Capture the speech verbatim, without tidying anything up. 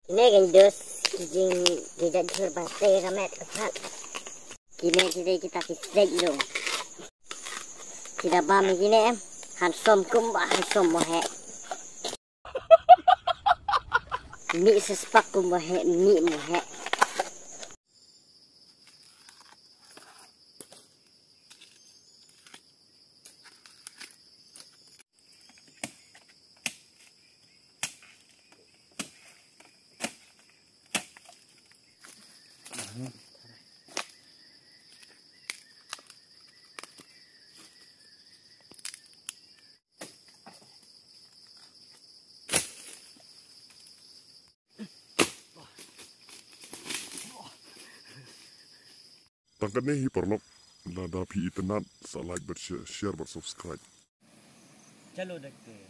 Kine ki dos ki jing ki jat jhur ba tei ka met ka phat. Kine ki dei kita ki sek do. Kita ba mi kine handsome kumba handsome mo he. Mi sespak kumba he mi mo he. Tang katne hi paralok, lada phi itynnad sa like bad share, share bad subscribe. Chalo, देखते हैं।